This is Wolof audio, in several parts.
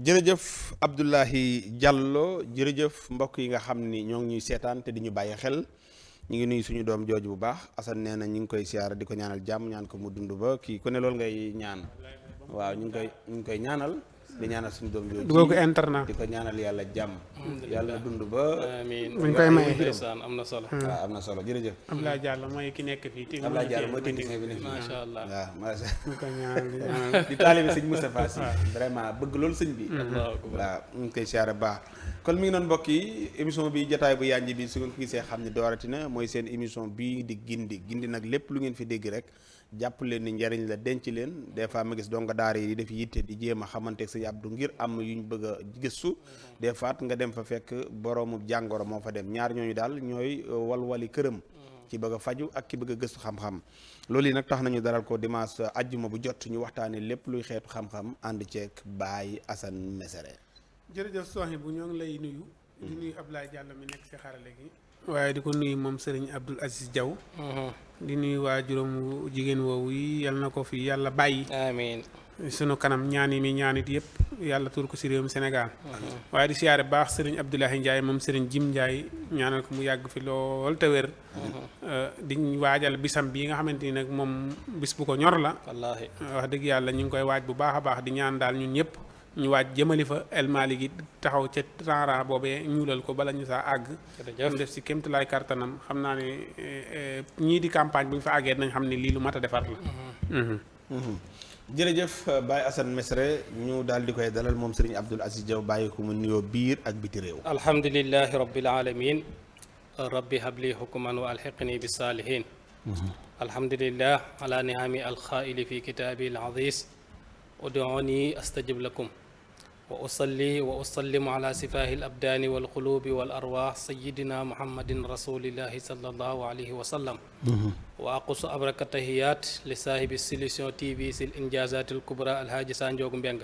jërëjëf Abdoulaye Diallo jërëjëf mbokk yi nga xam ni ñoo ngi ñuy seetaan te di ñu bàyyi xel ñu ngi nuyu suñu doom jooju bu baax Assane nee na ñu ngi koy siyaara di ko ñaanal jàmm ñaan ko mu dund ba kii ku ne loolu ngay ñaan waaw ñu ngi koy ñaanal di ñaanal suñu doom jooju dugal ko internat di ko ñaanal yàlla jàmm yàlla na dund ba amiin buñ koy maye ndeysaan am na solo. waaw am na solo jërëjëf Abdoulaye Diallo mooy ki nekk fii Abdoulaye Diallo mooy technicien bi ne macha allah. waaw macha ñu koy ñaanal di taalibe sëñ Moustapha Sy vraiment bëgg loolu sëñ bi allahu akbar. waaw ñu ngi koy siyaare baax kon mi ngi noonu mbokk yi émission bi jotaay bu yànji bi su ngeen ko gisee xam ne dooratina mooy seen émission bii di gindi nag lépp lu ngeen fi dégg rek jàpp leen ni njariñ la denc leen des fois ma gis donga daara yi di def yitte di jéem a xamanteeg sëñ Abdou ngir am yu ñu bëgg a gëstu des fois nga dem fa fekk boroomu jàngoro moo fa dem ñaar ñooñu daal ñooy walwali këram ci bëgg a faju ak ki bëgg a gëstu xam-xam loolu yi nag tax nañu dalal ko dimanche ajjuma bu jot ñu waxtaane lépp luy xeetu xam-xam ànd ceeg Baye Assane Mesere. jërëjëf soxna bu ñoo ngi lay nuyu di nuyu Abdoulaye Diallo mi nekk ci xarale gi waaye di ko nuyu moom Serigne Abdoul Aziz Diaw di nuyu waa juróom jigéen woowu yi yal na ko fi yàlla bàyyi amiin. sunu kanam ñaan yi mi ñaanit yëpp yàlla tur ko si réewum Sénégal waaye di siyaare baax Serigne Abdoulaye Ndiaye moom Serigne Jim Ndiaye ñaanal ko mu yàgg fi lool te wér di waajal bisam bii nga xamante ni nag moom bis bu ko ñor la wallaahi. wax dëgg yàlla ñu ngi koy waaj bu baax a baax di ñaan daal ñun ñëpp ñu waaj jëmali fa El Malick gi taxaw ca ranra boobee ñuulal ko bala ñu saa àgg ñu def si kémtulaay kartanam xam naa ne ñii di campagne bu ñu fa àggee nañ xam ne lii lu mat a defar la jërëjëf Baye Assane Mesere ñu daal di koy dalal moom Serigne Abdoul Aziz Diaw bàyyi ko mu nuyoo biir ak biti réew. alhamdulilahi rabbil alamin rabbi habli hukman wa alhiqni bis salihin alhamdulillah ala niami alxaili fi kitabi al aziz ud'uni astajib lakum wa usalli wa usallimu ala sifahi al abdani wal qulubi wal arwah sayidina muhammadin rasulillahi sallallahu alayhi wa sallam wa aqusu abraka tahiyat li sahibi solution tv sil injazati al kubra alhaji Sanjoogu Mbeng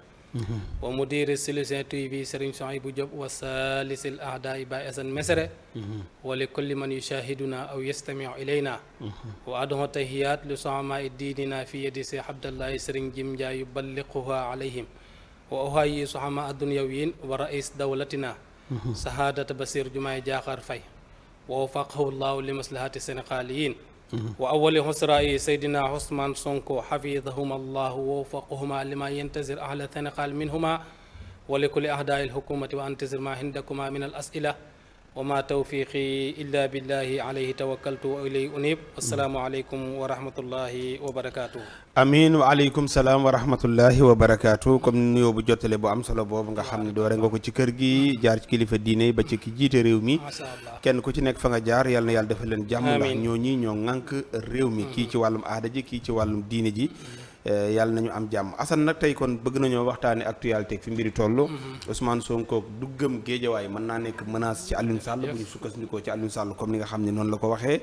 wa mudiri solution tv Serigne Souhaïbou Diop wa salisil ahdaai Baye Assane Mesere wa li kulli man yushahiduna aw yastamiu ilayna wa adho tahiyat li sohamaai diinina fi yadi Cheikh Abdallahi Serigne Jim Ndiaye yuballiquha alayhim wa uhayi sohama addunyawiyin wa rais dawlatina sahadata Basir Jumaay Jaaxar Fay wa wafaqahu llahu li maslahati sénégaliyin wa awali husrayi Seydina Ousmane Sonko xafidahuma allahu wa wafaqahuma lima yentazir ahla Sénégal minhuma wa li kulli ahdaai alhukumati wa antazir ma hindakuma min al asila wa ma tawfiqi illa billahi alayhi tawakkaltu wa ilayhi unib assalaamu aleykum wa rahmatullahi wa barakatuh amiin waaleykum salaam wa rahmatullahi wa barakaatu comme nuyoo bu jottale bu am solo boobu nga xam ne doore nga ko ci kër gi jaar ci kilifa diine ba ci ki jiite réew mi masha Allah kenn ku ci nekk fa nga jaar yal na yàlla defal leen jàmm ndax amiin ñoo ñi ñoo ŋànk réew mi kii ci wàllum aada ji kii ci wàllum diine ji yàlla nañu am jàmm Assane nag tey kon bëgg nañoo waxtaane actualité fi mbiri toll Ousmane Sonko duggam géejawaay mën naa nekk menace ci Aliou Sall bu ñu sukkandikoo ci Aliou Sall comme ni nga xam ne noonu la ko waxee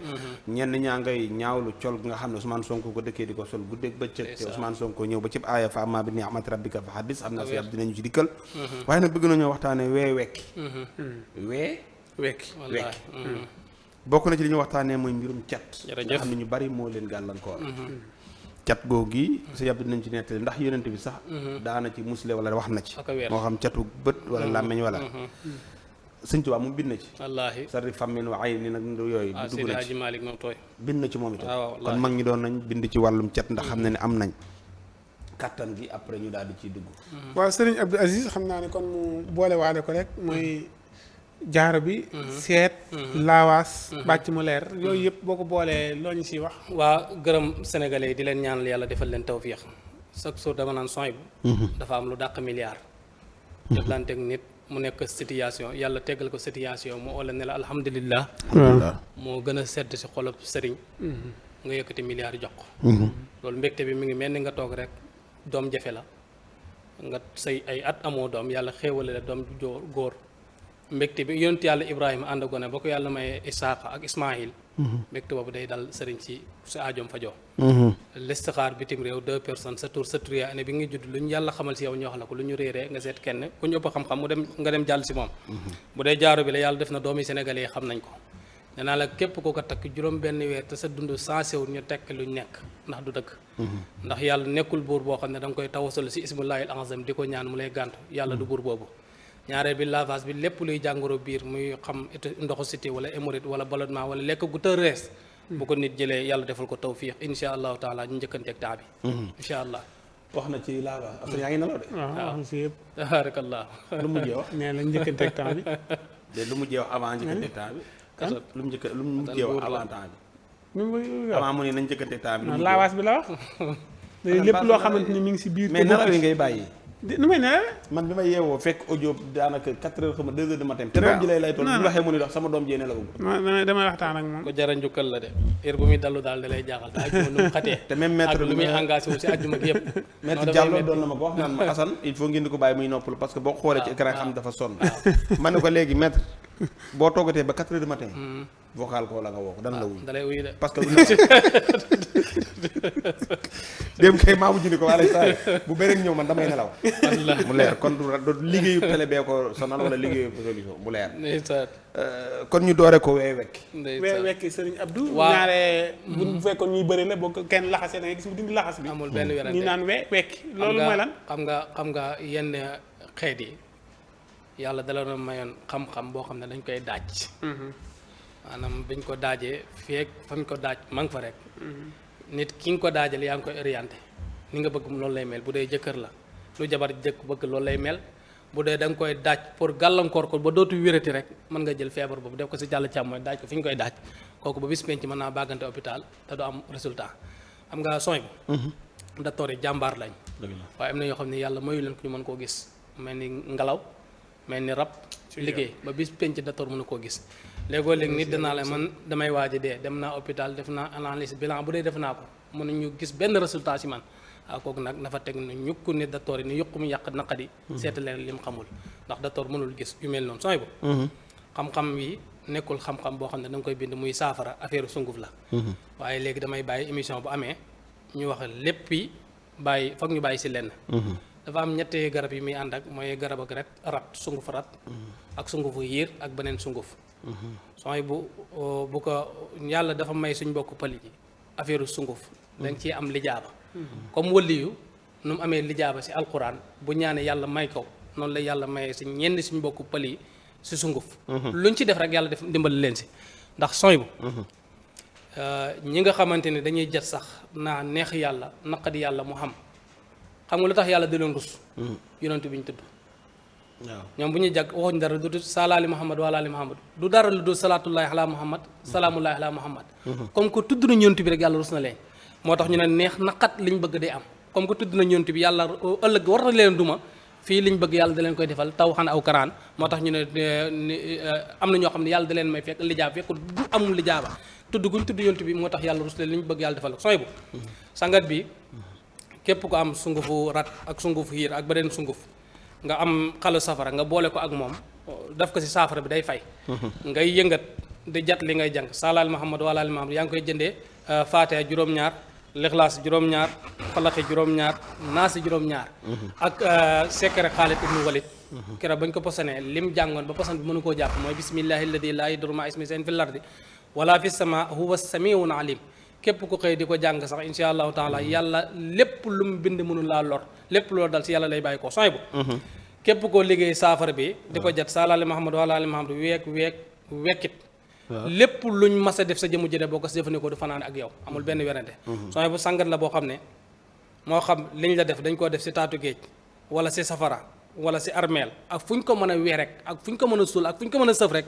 ñenn ñaa ngay ñaawlu col nga xam ne Ousmane Sonko ko dëkkee di ko sol guddeeg bëccëg te Ousmane Sonko ñëw ba ci aaya fa amma bi ni'mati rabbika fa haddis am na si ab dinañu ci dikkal waaye nag bëgg nañoo waxtaane wee wekki wee wekki wallaahi bokk na ci li ñu waxtaanee mooy mbirum cat nga jërëjëf xam ne ñu bari moo leen gàllankoor cat googu gi sa yàb dinañ ci nettali ndax yonent bi sax daana ci musle wala wax na ci ak a weer moo xam catu bët wala làmmeñ wala sëñ Tuubaa moom bind na ci wallaahi sarri fammin wa ay ni nag yooyu dugg Seydi na Hadji ci Malick moom tooy bind na ci moom itam waaw kon mag ñi doon nañ bind ci wàllum cat ndax xam ne ne am nañ kàttan gi après ñu daal di ciy dugg waaw Serigne Abdoul Aziz xam naa ne kon mu boole waale ko rek mooy jaaro bi seet laawaas bàcc mu leer yooyu yëpp boo ko boolee loo ñu siy wax waa gërëm sénégalais yi di leen ñaanal yàlla defal leen tawfiix chaque jour dama naan Souhaïbou dafa am lu dàq milliard jëflanteeg nit mu nekk situation yàlla teggal ko situation mu wala ne la alhamdulillah moo gën a sedd si xolob sëriñ nga yëkkati milliard jox ko loolu mbégte bi mi ngi mel ni nga toog rek doom jafe la nga say ay at amoo doom yàlla xéewale la doom ju góor mbégte bi yonent yàlla Ibrahima ànd gone ba ko yàlla mayee Isaaqa ak Ismaïl mbégte boobu day dal sëriñ si aajoom fajoo listixaar bitim réew 2 personnes sa tur sa tur yaa ne bi nga judd lu ñu yàlla xamal si yow ñoo xam la ko lu ñu réeree nga seet kenn ku ñu ëpp xam-xam mu dem nga dem jàll si moom bu dee jaaro bi la yàlla def na doomi sénégalais yi xam nañ ko nee naa la képp koo ko takk juróom benn weer te sa dund sensé wu ñu tekk luñ nekk ndax du dëgg ndax yàlla nekkul buur boo xam ne da nga koy tawasul si ismullahil azam di ko ñaan mu lay gàntu yàlla du buur boobu ñaareel bi lavage bi lépp luy jàngoro biir muy xam ndoxu siti wala hémorroïde wala ballonnement wala lekk gu tër rees bu ko nit jëlee yàlla defal ko tawfiix insha allahu taala ñu njëkkanteeg taa bi insha allah wax na ci laaba Assane yaa ngi nelaw de. waaw wax si yëpp. tabaarakallah lu mujjee wax. nee na njëkkanteeg temps bi. de lu mujjee wax avant njëkkanteeg temps bi. lu mujjee wax avant temps bi. avant mu ne nañ njëkkanteeg temps bi. laawaas bi la wax. lépp loo xamante ni mi ngi si biir. mais nelaw yi ngay bàyyi. nu may nelawee. man bi ma yeewoo fekk audio daanaka 4 heures xam nga 2 heures du matin. te doom ji lay toll bu waxee mu ni dox sama doom jee nelawul. damay waxtaan ak moom. ko jara njukkal la de heure bu muy dallu daal da lay jaaxal te ajjuma nu mu xatee. te même maître ak lu muy engagé wu si ajjuma gi yëpp. maître Diallo doon na ma ko wax naan ma Assane il faut ngeen di ko bàyyi muy noppalu parce que boo xoolee ci écran xam dafa sonn. ma ne ko léegi maître boo toogatee ba 4 heures du matin. vocal ko la nga woo ko dana la wuyu. da lay wuyu de parce que démb kay maa mujj ni ko wala saa bu bëri ñëw man damay nelaw. mu leer kon du liggéeyu télé bee ko sonal wala liggéeyu solution bu leer. kon ñu doore ko wee wekki. wee wekki Serigne Abdou. waaw ñaare bu fekkoon ñuy bëri la boo ko kenn laxasee da ngay gis mu dindi laxas bi. amul benn werante ñu naan wekki loolu mooy lan. xam nga yenn xeet yi yàlla dala na mayoon xam-xam boo xam ne dañ koy daaj. maanaam biñ ko daajee feek fañ ko daaj ma nga fa rek. nit ki nga ko daajal yaa ngi koy orienté ni nga bëgg loolu lay mel bu dee jëkkër la lu jabar jëkk bëgg loolu lay mel bu dee da nga koy daaj pour gàllankoor ko ba dootu wérati rek mën nga jël feebar boobu def ko si jàll càmmooñ daaj ko fi ñu koy daaj kooku ba bis penc mën naa bàggante hôpital te du am résultat xam nga sooy bu docteur yi jàmbaar lañ waaye am na yoo xam ne yàlla mayu leen ko ñu mën koo gis mel ni ngelaw mel ni rab liggéey ba bis penc docteur mën na koo gis léegoo-léegi nit danaa la man damay waaj a dee dem naa hôpital def naa analyse bilan bu dee def naa ko mënuñu gis benn résultat si man waaw kooku nag dafa teg ne ñukku ne docteur yi ni yokku mu yàq naqadi seeta leen li mu xamul ndax docteur mënul gis yu mel noonu sooy bu xam-xam yi nekkul xam-xam boo xam ne da nga koy bind muy saafara affaire sunguf la waaye léegi damay bàyyi émission bu amee ñu wax lépp yi bàyyi foog ñu bàyyi si lenn dafa am ñetti garab yi muy ànd ak mooy garab ak rat sunguf rat ak sungufu yiir ak beneen sunguf sooy bu ko yàlla dafa may suñ bokk pëli ji affaire sunguf danga ciy am lijaaba comme waliyu nu mu amee lijaaba si alquran bu ñaane yàlla may ko noonu la yàlla mayee si ñenn suñ bokk pëli si sunguf luñ ci def rek yàlla def dimbali leen si ndax sooy bu ñi nga xamante ne dañuy jot sax naa neex yàlla naqadi yàlla mu xam nga lu tax yàlla di leen rus yonent bi ñu tudd waaw ñoom bu ñuy jàgg waxuñ dara du salaali muhammad wala ali muhammad du dara lu dul salaatullahi ala muhammad salaamullahi ala muhammad comme que tudd nañ yonent bi rek yàlla rus na leen moo tax ñu ne neex naqat liñ bëgg day am comme que tudd nañ yonent bi yàlla ëllëg war na leen duma fii liñ bëgg yàlla da leen koy defal taw xan aw karaan moo tax ñu ne am na ñoo xam ne yàlla da leen may fekk lijaaba fekk du amul lijaaba tudd guñ tudd yonent bi moo tax yàlla rus leen liñ bëgg yàlla defal sooy bu sangat bi képp ko am sungufu rat ak sungufu hiir ak beneen sunguf nga am xalu safara nga boole ko ak moom daf ko si saafara bi day fay ngay yëngat di jat li ngay jàng salaal muhammad wala ali muhammad yaa ngi koy jëndee faatiha juróom-ñaar lixlaas juróom-ñaar falaxi juróom-ñaar naasi juróom-ñaar ak secret Xaalid ibnu Walid keroog bañ ko posanee lim jàngoon ba posan bi mënu koo jàpp mooy bismillahi alladi laa yadurru maa ismihi shay'un fil ardi wala fis samaa huwa samiun alim képp ku xëy di ko jàng sax insha allahu taala yàlla lépp lu mu bind mënu laa lor lépp loolu dal si yàlla lay bàyyi ko sooy bu képp koo liggéey saafara bi di ko jat salaali muhammad wala ali muhammad wekkit lépp luñ mas a def sa jëmu jëde boo ko si jëfandikoo du fanaan ak yow amul benn werante sooy bu sangat la boo xam ne moo xam liñ la def dañ koo def si taatu géej wala si safara wala si armeel ak fu ñu ko mën a wee rek ak fu ñu ko mën a suul ak fu ñu ko mën a sëf rek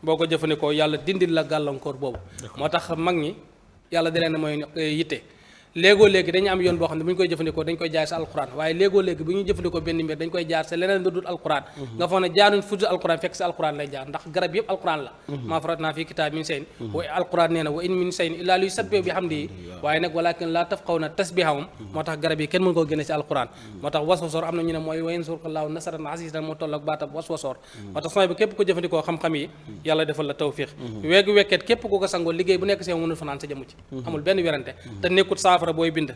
boo ko jëfandikoo yàlla dindil la gàllankoor boobu moo tax mag ñi yàlla da leen mooy yitte léegoo léegi dañu am yoon boo xam ne bu ñu koy jëfandikoo dañ koy jaar si alquran waaye léegoo léegi bu ñuy jëfandikoo benn mbir dañ koy jaar si leneen lu dul alquran nga foog ne jaaruñ fu dul alquran fekk si alquran lay jaar ndax garab yëpp alquran la maa faratnaa fii kitaab min shay'in wa alquran nee na wa in min shay'in illaa yusabbihu bihamdihi waaye nag walakin laa tafqahuna tasbihahum moo tax garab yi kenn mën koo génne si alquran moo tax waswasoor am na ñu ne mooy wa yansurkallaahu nasran azizan moo toll ak baatab waswasoor moo tax sooy bi képp ko jëfandikoo xam-xam yi yàlla defal la tawfiq weegu wekket képp ku ko sangoo liggéey bu nekk si mënul fanaan sa jëmu ci amul benn werante te nekkut saafara booy bind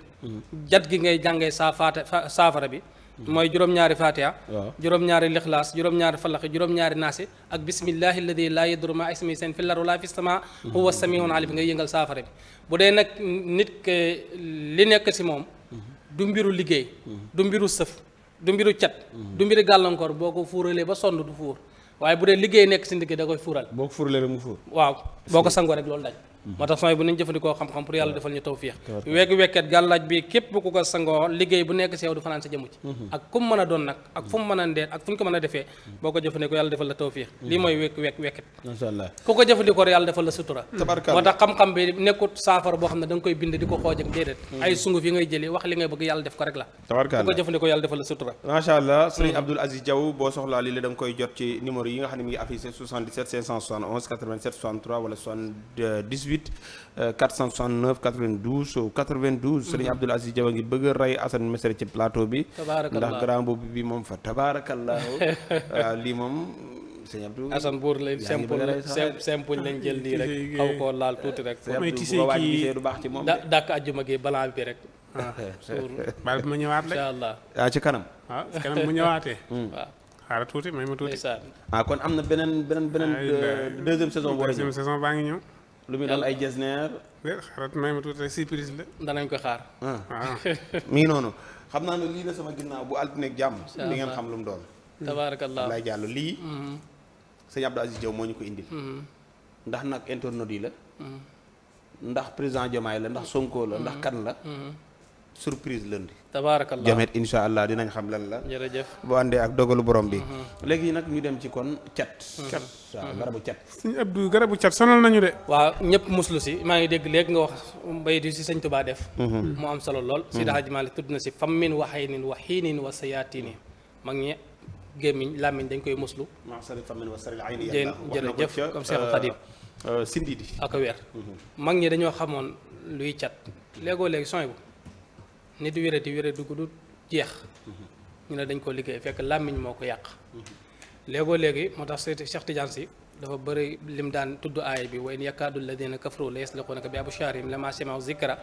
jat gi ngay jàngee saafara bi mooy juróom-ñaari fatiha waaw juróom-ñaari lixlaas juróom-ñaari falaxi juróom-ñaari naasi ak bismillahi alladi laa yadurru maa ismihi shay'un fil ardi wala fis samaa huwa samiun alim ngay yëngal saafara bi bu dee nag nit ke li nekk si moom du mbiru liggéey du mbiru sëf du mbiru cat du mbiru gàllankoor boo ko fuuralee ba sonn du fuur waaye bu dee liggéey nekk si ndigg da koy fuural boo ko furalee rek mu fur. waaw boo ko sangoo rek loolu dañ moo tax sooy bu nañ jëfandikoo xam-xam pour yàlla defal ñu tawfiix wekket gàllaaj bi képp ku ko sangoo liggéey bu nekk si yow du fanaan sa jëmu ci ak ku mu mën a doon nag ak fu mu mën a ndeet ak fu ñu ko mën a defee boo ko jëfandikoo yàlla defal la tawfiix lii mooy wekket macha allah ku ko jëfandikoo rek yàlla defal la sutura tabarkalla moo tax xam-xam bi nekkut saafara boo xam ne da nga koy bind di ko xooj ak déedéet ay sunguf yi ngay jëli wax li ngay bëgg yàlla def ko rek la ku tabarkalla ko jëfandikoo yàlla defal la sutura macha allah sëriñ Abdoul Aziz Diaw boo soxlaa lii la da nga koy jot ci numéro yi nga xam ne mi ngi affiché 77 571 87 63 wala 78 469 92 92 sëriñ Abdoul Aziz Diaw a ngi bëgg a rey Assane Mesere ci plateau bi tabaarakallah ndax grand boobu bi moom fa tabaarakallahu waaw lii moom sëñ Abdou Assane buur lañ simple lañ jël nii rek xaw koo laal tuuti rek may tisee bu ko waaj kii gisee du baax ci moom dàkk ajjuma gi balaa bi rek baal bi ma ñëwaat rek incha allah ah ci kanam waaw kanam mu ñëwaatee waaw xaaral tuuti may ma tuuti ndeysaan ah kon am na beneen deuxième saison boo deuxième saison baa ngi ñëw lu muy doon ay jesner xaaral may ma tuuti rek surprise la danañ ko xaar waaw mi ngi noonu xam naa ne lii la sama ginnaaw bu altineeg jàmm di ngeen xam lu mu doon tabaarakallah lay jàll lii sëñ Abdou Aziz Diaw moo ñu ko indil ndax nag internaute yi la ndax président Diomaye la ndax Sonko la ndax kan la surprise lundi tabaarakallah jamet insha allah dinañ xam lan la jërëjëf bu àndee ak dogalu borom bi léegi nag ñu dem ci kon cat waaw garabu cat suñu Abdou garabu cat sonal nañu de waaw ñëpp muslu si maa ngi dégg léegi nga wax mbay di si sëñ Tuubaa def mu am solo lool si Hadji Malick tudd na si fammin wa haynin wa hiinin wa sayaatini mag ñi gémmiñ làmmiñ dañ koy muslu maa sari famine wa saril ayni jën jërëjëf comme Cheikh Khadim sindi di ak a weer mag ñi dañoo xamoon luy cat léegoo léegi sooy bu nit wéré dugg du jeex ñu ne dañ ko liggéey fekk làmmiñ moo ko yàq léegoo léegi moo tax Cheikh Tidiane si dafa bëri lim daan tudd aaya bi wa in yakaadu alladina kafaru la yasliquunaka bi abshaarihim lama sami'u zikra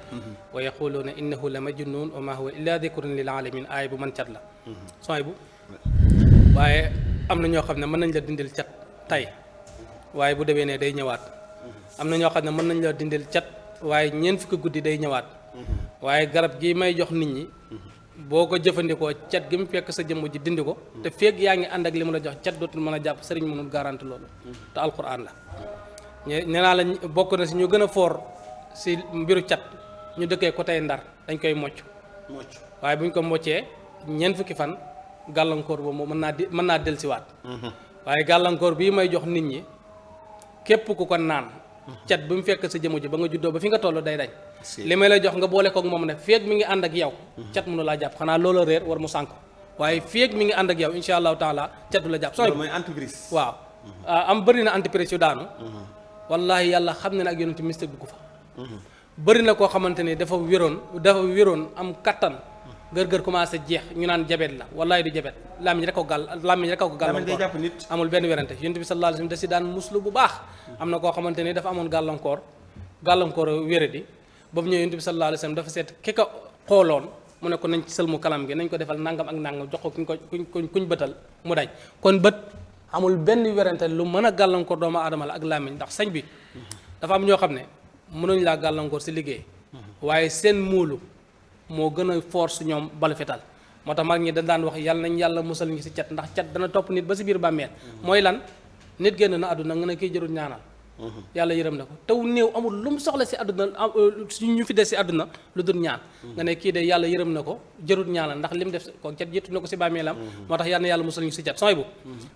wa yaquluuna innahu la majnun wa ma huwa illa dikrun lil alamin aaya bu mën cat la sooy bu waaye am na ñoo xam ne mën nañ la dindil cat tey waaye bu demee ne day ñëwaat am na ñoo xam ne mën nañ la dindil cat waaye ñeent fukki guddi day ñëwaat waaye garab gi may jox nit ñi boo ko jëfandikoo cat gi mu fekk sa jëmm ji dindi ko te feeg yaa ngi ànd ak li mu la jox cat dootul mën a jàpp sëriñ mënul garanti loolu te alquran la nee naa la bokk na si ñu gën a foor si mbiru cat ñu dëkkee ko tey Ndar dañ koy mocc waaye buñ ko moccee ñeent fukki fan gàllankoor boobu moom mën naa dellusiwaat waaye gàllankoor bii may jox nit ñi képp ku ko naan cat bi mu fekk sa jëmm ji ba nga juddoo ba fi nga toll day dañ li may la jox nga boole kook moom ne feeg mi ngi ànd ak yow cat mënu laa jàpp xanaa loola réer war mu sànk waaye feeg mi ngi ànd ak yow insha allahu taala cat du la jàpp sooy mooy antivirus waaw am bëri na antivirus yu daanu wallahi yàlla xam ne ne ak yonent mystique dugg fa bëri na koo xamante ni dafa wéroon am kattan gër-gër commencé jeex ñu naan jabet la wallahi du jabet làmmiñ rek ko gàllankoor amul benn werante yonent bi sallallahu alayhi wasallam da si daan muslu bu baax am na koo xamante ni dafa amoon gàllankoor wéradi boobu ñëw yonent bi sallallahu alayhi wasallam dafa seet ki ko xooloon mu ne ko nañ ci sëlmu kalam gi nañ ko defal nangam ak nangam jox ko kuñ bëtal mu dañ kon bët amul benn werante lu mën a gàllankoor doomu aadama la ak làmmiñ ndax sañ bi dafa am ñoo xam ne mënuñ laa gàllankoor si liggéey waaye seen muulu moo gën a force ñoom balu fetal moo tax mag ñi dañ daan wax yàlla nañ yàlla musal ñu si cat ndax cat dana topp nit ba si biir bàmmeel mooy lan nit génn na àdduna nga ne kiy jërul ñaanal yàlla yërëm na ko taw néew amul lu mu soxla si àdduna ñu fi des si àdduna lu dul ñaan nga ne kii de yàlla yërëm na ko jërul ñaanal ndax li mu def ko cat jiitu na ko si bàmmeelam moo tax yàlla na yàlla musal ñu si cat sooy bu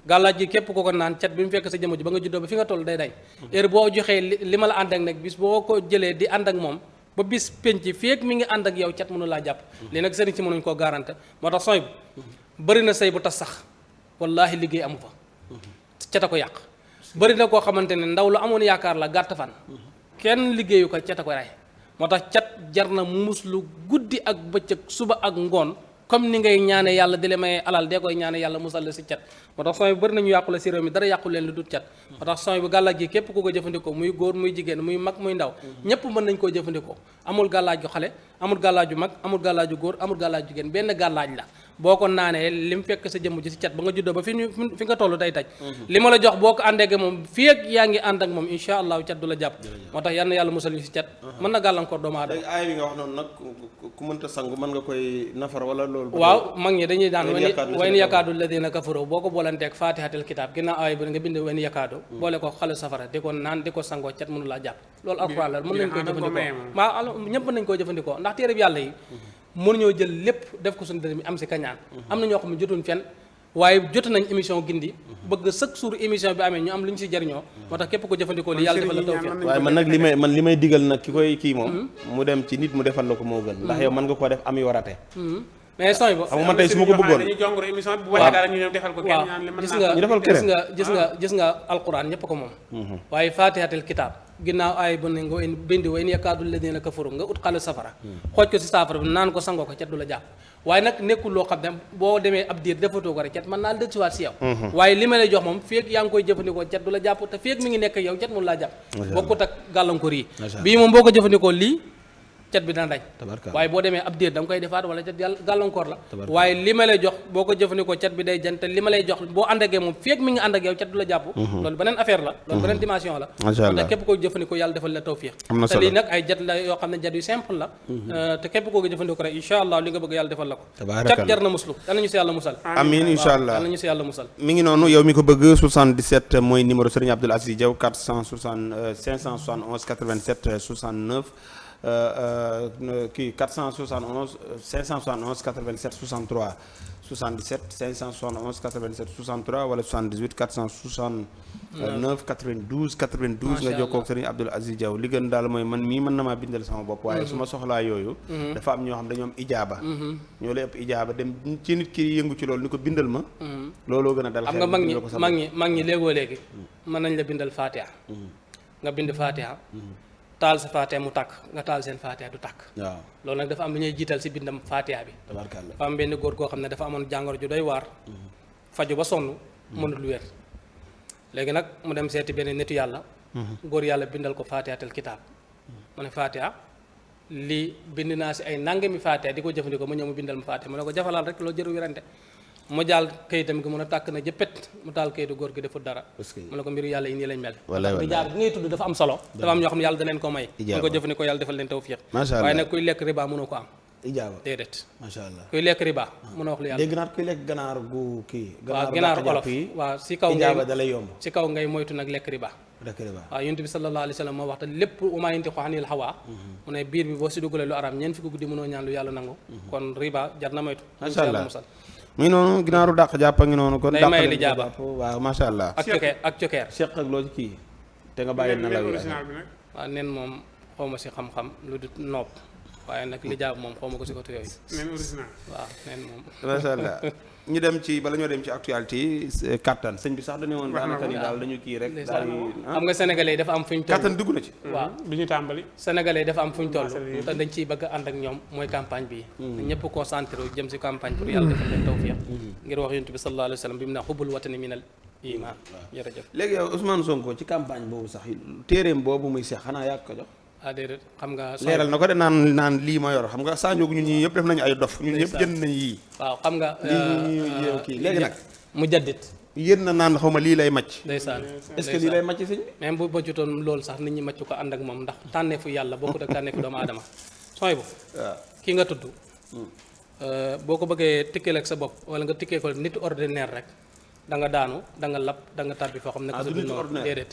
gàllaaj gi képp ko ko naan cat bi mu fekk sa jëmm ji ba nga juddoo ba fi nga toll day day heure boo joxee li ma la ànd ak nag bis boo ko jëlee di ànd ak moom ba bis penc feek mi ngi ànd ak yow cat mënu laa jàpp lii nag sëriñ si mënuñ koo garanté moo tax sooy bu bëri na sëy bu tas sax wallaahi liggéey amu fa cat a ko yàq bëri na koo xamante ne ndaw lu amoon yaakaar la gàtt fan kenn liggéeyu ko cat a ko rey moo tax cat jar na muslu guddi ak bëccëg suba ak ngoon comme ni ngay ñaane yàlla di la may alal dee koy ñaane yàlla musal la si cat moo tax sooy bu bëri nañu yàqu la si réew mi dara yàqu leen lu dul cat moo tax sooy bu gàllaaj gi képp ku ko jëfandikoo muy góor muy jigéen muy mag muy ndaw ñépp mën nañ koo jëfandikoo amul gàllaaj gu xale amul gàllaaju mag amul gàllaaju góor amul gàllaaju jigéen benn gàllaaj la boo ko naanee li mu fekk sa jëmm ji si cat ba nga juddoo ba fi nga toll day taj li ma la jox boo ko àndeeke moom fii ak yaa ngi ànd ak moom insha allahu cat du la jàpp moo tax yal na yàlla musal ñu si cat mën na gàllankoor doomu aadama aay bi nga wax noonu nag ku mënta sangu mën nga koy nafar wala loolu waaw mag ñi dañuy daan wen yakaadu alladina kafaru boo ko boolanteeg fatihatul kitab ginnaaw aay bi nga bind wen yakaadu boole ko xale safara di ko naan di ko sangoo cat mënu laa jàpp loolu alxuraan la mën nañ koy jëfandikoo waaw ñëpp mën nañ koy jëfandikoo ndax téere bi yàlla yi mënuñoo jël lépp def ko suñu dërëm mi am si kañaan am na ñoo xam ne jotuñ fenn waaye jot nañ émission gindi bëgg chaque jour émission bi amee ñu am lu ñu si jariñoo moo tax képp ko jëfandikoo li yàlla defal la tawfiq waaye man nag li may digal nag ki koy kii moom mu dem ci nit mu defal la ko moo gën ndax yow mën nga koo def am yoo rate mais sooy ba xam nga man tey su ma ko bëggoon dañuy jongoro émission bi bu waxee dara ñu defal ko kenn ñaan li mën gis nga alquran ñëpp ko moom waaye fatihatul kitab ginnaaw aay bu ne nga bindi wa in yakaadu alladina kafaru nga ut xale safara xooj ko si saafara bi naan ko sangoo ko cet du la jàpp waaye nag nekkul loo xam ne boo demee ab diir defatoo ko rek cet mën naa la dëgsiwaat si yow waaye li ma lay jox moom feeg yaa ngi koy jëfandikoo cet du la jàpp te feeg mi ngi nekk yow cet mënu laa jàpp bokkut ak gàllankoor yi bii moom boo ko jëfandikoo lii cet bi dana dañ waaye boo demee ab diir da nga koy defaat wala cet gàllankoor la waaye li ma lay jox boo ko jëfandikoo cet bi day jan te li ma lay jox boo ànd ak moom feeg mi ngi ànd ak yow cet du la jàpp loolu beneen affaire la loolu beneen dimension la te képp koo jëfandikoo yàlla defal la tawfiq te lii nag ay jet la yoo xam ne jet yu simple la te képp koo ko jëfandikoo rek incha allah li nga bëgg yàlla defal la ko cet jar na muslu yal nañu si yàlla musal amiin incha allah yal nañu si yàlla musal mi ngi noonu yow mi ko bëgg 77 mooy numéro Serigne Abdoul Aziz Diaw 571 87 69 kii 471 571 87 63 77 571 87 63 wala 78 469 92 92 nga jokkoo ak Serigne Abdoul Aziz Diaw li gën daal mooy man mii mën na maa bindal sama bopp waaye su ma soxlaa yooyu dafa am ñoo xam dañoo am ijaaba ñoo lay ëpp ijaaba dem ci nit ki yëngu ci loolu ni ko bindal ma looloo gën a dal xel xam nga mag ñi léegoo léegi mën nañ la bindal fatiha nga bind fatiha taal sa faatiha mu tàkk nga taal seen faatiha du tàkk waaw loolu nag dafa am lu ñuy jiital si bindam faatiha bi tabarkalla dafa am benn góor goo xam ne dafa amoon jàngoro ju doy waar faju ba sonn mënul wér léegi nag mu dem seeti benn nitu yàlla góor yàlla bindal ko faatihatul kitaab mu ne faatiha lii bind naa si ay nangami faatiha di ko jëfandikoo ma ñëw mu bindal ma faatiha mu ne ko jafalaal rek loolu jëru wérante mu jaal kayitam gi mun a tàkk na jëppét mu taal kayitu góor gi defut dara mu ne ko mbiru yàlla yi nii lañ mel ijaaba bi ngay tudd dafa am solo dafa am ñoo xam ne yàlla da leen ko may mu ko jëfandikoo yàlla defal leen tawfiq waaye nag kuy lekk riba mënoo ko am ijaaba déedéet macha allah kuy lekk riba mënoo wax lu yàlla dégg naa kuy lekk ganaar gu kii waaw ganaar olof waaw si kaw ijaaba da lay yomb si kaw ngay moytu nag lekk riba waaw yonent bi sallallahu alayhi wa sallam moo wax te lépp umaa yantiqu anil hawaa mu ne biir bi boo si dugalee lu araam ñeent fi ko guddi mënoo ñaan lu yàlla nangu kon riba jar na moytu macha allah mi ngi noonu ginaaru dàq jàpp a ngi noonu kon day may li jaaba waaw macha allah ak cokeer seq ak loo ci kii te nga bàyyi na la waaw nen moom xaw ma si xam-xam lu di nopp waaye nag li jaab moom xaw ma ko si côté yooyu nen original waaw nen moom macha allah ñu dem ci bala ñoo dem ci actualité yi kattan sëñ bi sax dañu woon daanaka ni daal dañu kii rek daal xam nga sénégalais yi dafa am fu ñu toll kattan dugg na ci waaw du ñu tàmbali sénégalais yi dafa am fu ñu toll te dañ ciy bëgg a ànd ak ñoom mooy campagne bi ñëpp concentré wu jëm si campagne pour yàlla defal leen tawfiq ngir wax yonent bi sallallahu alayhi wa sallam bi mu ne xubbul watani minal iman jërëjëf léegi yow Ousmane Sonko ci campagne boobu sax téeréem boobu muy seex xanaa yàgg ko jox ah déedéet xam nga leeral na ko de naan lii ma yor xam nga Sadio ñun ñii yëpp def nañu ay dof ñun ñëpp jënd nañ yii waaw xam nga kii léegi nag mu jaddit yéen na naan xaw ma lii lay macc ndeysaan est-ce que lii lay macc sëñ bi même bu bëccutoon loolu sax nit ñi macc ko ànd ak moom ndax tànneefu yàlla bokkut ak tànneefu doomu aadama sooy bu kii nga tudd boo ko bëggee tikkeel ak sa bopp wala nga tikkee ko nit ordinaire rek da nga daanu da nga lab da nga tàbbi foo xam ne ko sa noonu déedéet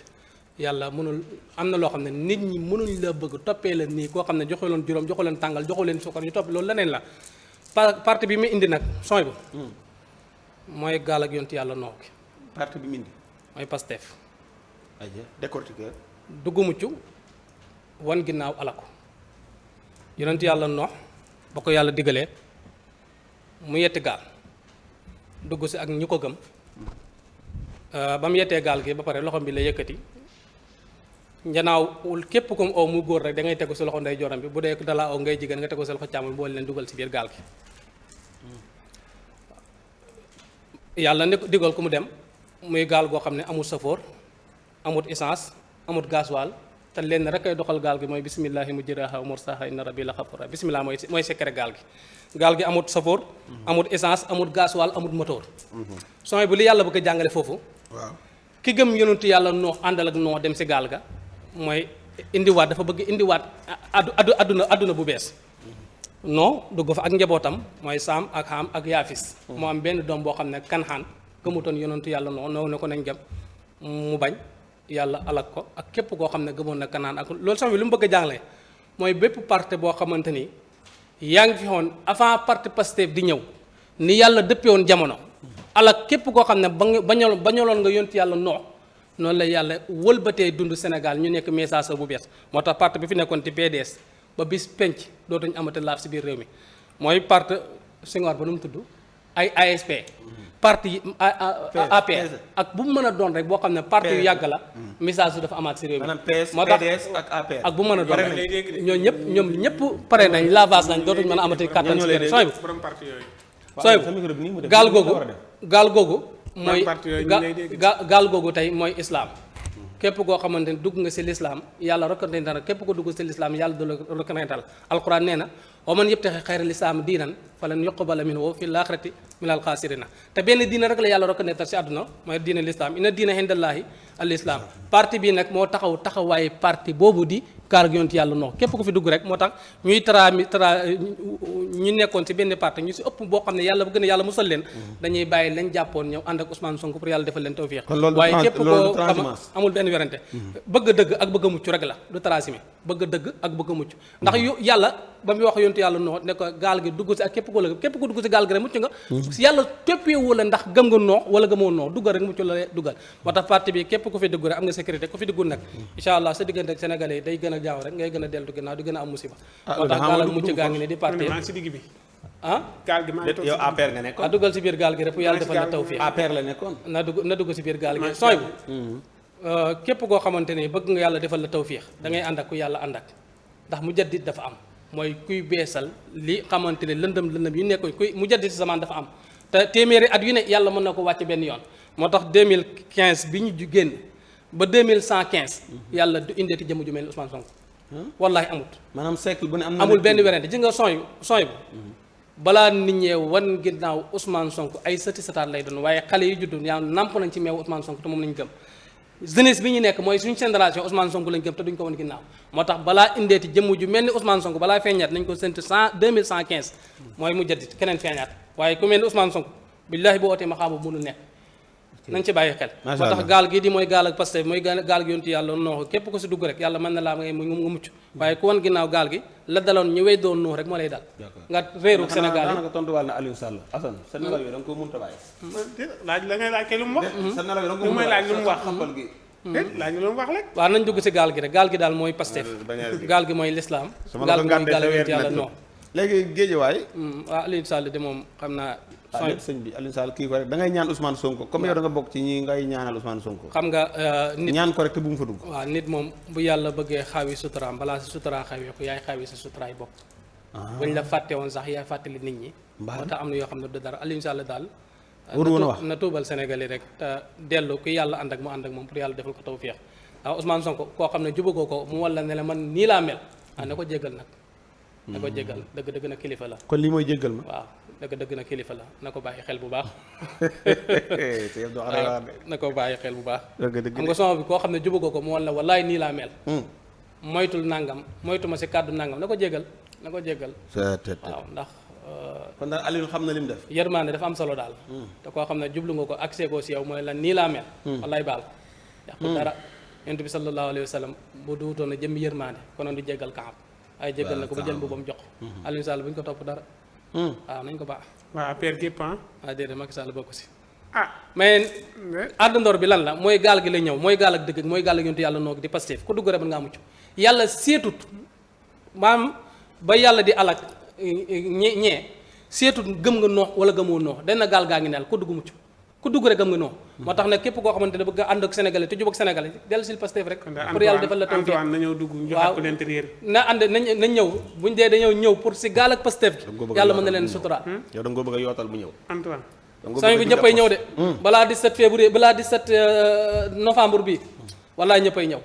yàlla mënul am na loo xam ne nit ñi mënuñ la bëgg toppee la nii koo xam ne joxu leen juróom joxu leen tàngal joxu leen suukar ñu topp loolu leneen la parti bi mu indi nag sooy bu mooy gaal ak yonti yàlla noo ki parti bi mu indi mooy Pastef aja décortiqueur dugg mucc wan ginnaaw alako yonent yàlla noox ba ko yàlla digalee mu yetti gaal dugg si ak ñi ko gëm ba mu yettee gaal gi ba pare loxom bi la yëkkati njanaaw képp comme ow mu góor rek da ngay tegu si loxo ndey joram bi bu dee dalaa ow ngay jigéen nga tegu si loxo càmmoñ boole leen dugal si biir gaal gi yàlla ne digal ku mu dem muy gaal goo xam ne amul safoor amut essence amut gasoil te leen rek ay doxal gaal gi mooy bisimillahi mujraha wa mursaha inna rabbi la xafura bisimilah mooy secret gaal gi amut safoor amut essence amut gasoil amut moteur sooy bu li yàlla bëgg a jàngale foofu waaw ki gëm yonentu yàlla noo àndal ak noo dem si gaal ga mooy indiwaat dafa bëgg indiwaat adduna bu bees non dugg fa ak njabootam mooy Saam ak Xam ak Yaafis moo am benn doom boo xam ne Kanxaan gëmutoon yonentu yàlla noo ne ko nañ jëm mu bañ yàlla alak ko ak képp koo xam ne gëmoon na Kanaan ak loolu sax bi lu mu bëgg a jàngale mooy bépp parti boo xamante ni yaa ngi fi woon avant parti Pastef di ñëw ni yàlla dëppee woon jamono alak képp koo xam ne bañaloon nga yonentu yàlla noonu la yàlla wëlbatee dund Sénégal ñu nekk message bu bees moo tax parti bi fi nekkoon ci PDS ba bis penc dootuñu amati laaf si biir réew mi mooy parti Senghor ba nu mu tudd ay ASP parti APR ak bu mu mën a doon rek boo xam ne parti yu yàgg la message su dafa amaat si réew mi moo tax ak bu mën a doon rek ñoom ñëpp pare nañ lavage nañ dootuñu mën a amati kàttan si biir sooy bu gaal googu mooy gaal googu tey mooy islam képp koo xamante ne dugg nga si lislaam yàlla reconnaître képp ko dugg si lislaam yàlla du la reconnaître alquran nee na wa man yabtaxi xayra lislaam diinan falan yuqbala minhu fi laaxirati minal xaasirina te benn diina rek la yàlla reconnaître si àdduna mooy diina lislaam inna diina hindallaahi al islam parti bii nag moo taxawaaye parti boobu di kaar yonent yàlla noo képp ku fi dugg rek moo tax ñuy ñu nekkoon si benn parti ñu si ëpp boo xam ne yàlla bu gën a yàlla musal leen dañuy bàyyi lañ jàppoon ñëw ànd ak Ousmane Sonko pour yàlla defal leen tawfiix waaye képp koo xam amul benn werante bëgg dëgg ak bëgg a mucc rek la du tracimé bëgg dëgg ak bëgg a mucc ndax yàlla ba muy wax yonent yàlla noo ne ko gaal gi dugg si ak képp ko dugg si gaal gi rek mucc nga yàlla toppeewu la ndax gëm nga noo wala gëmoo noo duggal rek mucc la duggal moo tax parti bi képp ku fi dugg rek am nga sécurité ku fi duggul nag incha allah sa diggante ak sénégalais yi day gën a jaaw rek ngay gën a dellu ginnaaw di gën a am musiba moo tax gaal ak mucc gaa ngi ne di parti si digg bi gaal gi yow APR nga nekkoon duggal si biir gaal gi rek pour yàlla defal la tawfiix APR la nekkoon na dugg si biir gaal gi sooy bu képp koo xamante ni bëgg nga yàlla defal la tawfiix da ngay ànd ak ku yàlla ànd ak ndax mu jaddit dafa am mooy kuy beesal li xamante ne lëndëm yu nekkoon kuy mu jaddit si zaman dafa am te téeméeri at yu ne yàlla mën na ko wàcc benn yoon moo tax 2015 bi ñu génn ba 2115 yàlla du indeeti jëmm ju mel ni Ousmane Sonko wallahi amut maanaam siècle bu ne amul benn werante ji nga sooy bu balaa nit ñee wan ginnaaw Ousmane Sonko ay sëti sëtaat lay doon waaye xale yi juddu yaa namp nañ ci meewu Ousmane Sonko te moom lañ gëm jeunesse bi ñu nekk mooy suñu génération Ousmane Sonko lañ gëm te duñ ko wan ginnaaw moo tax balaa indeeti jëmm ju mel ni Ousmane Sonko balaa feeñaat nañ ko séntu 2115 mooy mu jaddit keneen feeñaat waaye ku mel ni Ousmane Sonko billaahi boo ootee ma xaamu mënul nekk nañ ci bàyyi xel moo tax gaal gi di mooy gaal ak Pastef mooy gaal gi yontu yàlla nooxu képp ko si dugg rek yàlla mën na laa nga mucc waaye ku wan ginnaaw gaal gi la daloon ñu wey doon nuux rek moo lay dal nga réeru Sénégal yi daanaka tontuwaal na Aliou Sall Assane sa nelaw yi da nga ko mënta bàyyi laaj la ngay laaj kay lu mu wax sa nelaw yi da nga ko may laaj lu mu wax laaj lu mu wax rek waaw nañ dugg si gaal gi rek gaal gi daal mooy Pastef gaal gi mooy l'islam gaal gi mooy gaal yontu yàlla noox léegi géejewaay waaw Aliou Sall de moom xam naa sëñ bi Aliou Sall kii ko rek da ngay ñaan Ousmane Sonko comme yow da nga bokk ci ñi ngay ñaanal Ousmane Sonko xam nga nit ñaan ko rek te bu mu fa dugg waaw nit moom bu yàlla bëggee xaawi suturaam balaa si suturaa xawee ko yaay xaawi sa suturaay bopp buñ la fàtte woon sax yaay fàttali nit ñi moo tax am na yoo xam ne du dara Aliou Sall daal waru woon a wax na tuubal Sénégalais rek te dellu ku yàlla ànd ak mu ànd ak moom pour yàlla defal ko tawfiix ndax Ousmane Sonko koo xam ne jubagoo ko mu walla ne la man nii laa mel na ko jéggal nag na ko jéggal dëgg na kilifa la kon lii mooy jéggal ma waaw dëgg na kilifa la na ko bàyyi xel bu baax na ko bàyyi xel bu baax xam nga sama bi koo xam ne jubagoo ko mu walla wallaay nii laa mel moytul nangam moytu ma si kàddu nangam na ko jéggal waaw ndax kon daal Aliou xam na lim def yërmaande dafa am solo daal te koo xam ne jublu nga ko accès ko si yow mooy la nii laa mel wallaay baal yàqu dara yonent bi sallallahu alayhi wa sallam bu duutoon a jëmmi yërmaande konoon du jéggal Kaab ay jéggal na ko ba jël boobam jox Aliou Sall bu ñu ko topp dara waaw nañ ko baax waaw affaire gépp déedéet Macky Sall bokk si mais àddandoor bi lan la mooy gaal gi la ñëw mooy gaal ak dëgg mooy gaal ak yontu yàlla noog di Pastef ku dugg rek mën ngaa mucc yàlla seetut maam ba yàlla di alak ñee seetut gëm nga noox wala gëmoo noox dana gaal gaa ngi neel ku dugg mucc ku dugg rek gëm nga noox moo tax nag képp koo xamante ne bëgg nga ànd ak sénégalais te jub ak sénégalais dellu sil Pastef rek pour yàlla defal la tawfiq Antoine na ñëw dugg ñu jox ko l'intérieur na ànd nañ ñëw buñ dee dañoo ñëw pour si gaal ak Pastef gi yàlla mën na leen suturaal yow da nga ko bëgg a yootal bu ñëw Antoine sami bi ñëppay ñëw de balaa 17 février balaa 17 novembre bi wallaay ñëppay ñëw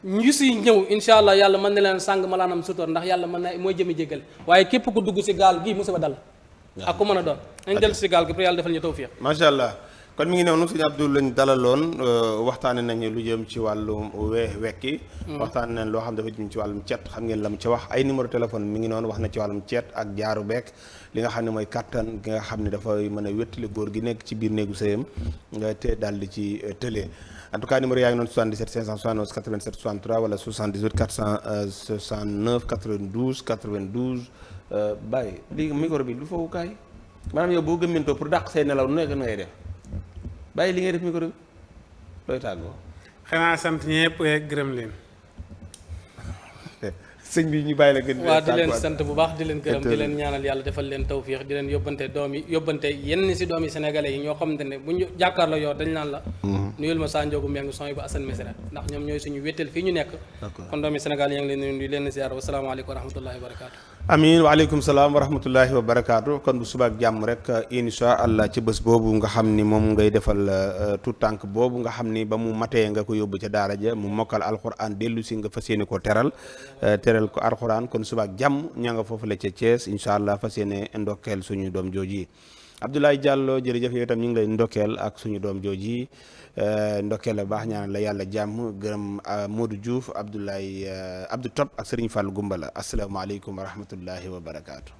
ñu si ñëw incha allah yàlla mën na leen sàng malaanam sutóor ndax yàlla mën na mooy jëmi jéggal waaye képp ku dugg si gaal gii musiba dal ak ku mën a doon nañ dellu si gaal gi pour yàlla defal ñu tawfiq. macha allah kon mi ngi noonu sëñ Abdou lañ dalaloon waxtaane nañu lu jëm ci wàllum wekki waxtaane nañ loo xam dafa jëm ci wàllum cet xam ngeen la mu ci wax ay numéro téléphone mi ngi noonu wax na ci wàllum cet ak jaaru beek li nga xam ne mooy kattan gi nga xam ne dafay mën a wéttali góor gi nekk ci biir néegu sëyam te daal di ci tëlee en tout cas numéro yaa ngi noonu 77 571 87 63 wala 78 469 92 92 Baye lii micro bi du fowukaay maanaam yow boo gëmmintoo pour dàq say nelaw nu nekk ngay def bàyyi li ngay def micro bi looy tàggoo. xanaa sant ñëpp gërëm leen. sëñ bi ñu bàyyi la gën. waaw di leen sant bu baax di leen gërëm di leen ñaanal yàlla defal leen tawfiix di leen yóbbante yenn si doomi sénégalais yi ñoo xamante ne bu ñu jàkkaarloo yow dañ naan la. nuyul ma Sa Ndiogou Mbengue son bu Assane Mesere ndax ñoom ñooy suñu wéttal fii ñu nekk. kon doomi Sénégal yi ngi leen di leen ziar wasalaamaaleykum wa rahmatullahi wa barakaatu. amiin waaleykum salaam wa rahmatullahi wa barakaatu kon bu subaak jàmm rek insha allah ci bés boobu nga xam ni moom ngay defal tout tànk boobu nga xam ni ba mu matee nga ko yóbbu ca daara ja mu mokkal alxuraan dellu si nga fas yéene ko teral ko alxuraan kon subaak jàmm ña nga foofu la ca Thiès insha allah fas yéene ndokkeel suñu doom jooji Abdoulaye Diallo jërëjëf yow itam ñu ngi lay ndokkeel ak suñu doom jooji ndokkeel la baax ñaanal la yàlla jàmm gërëm Modou Diouf Abdoulaye Abdou Top ak Serigne Fall Gumbala asalaamaaleykum wa rahmatullahi wa barakaatu.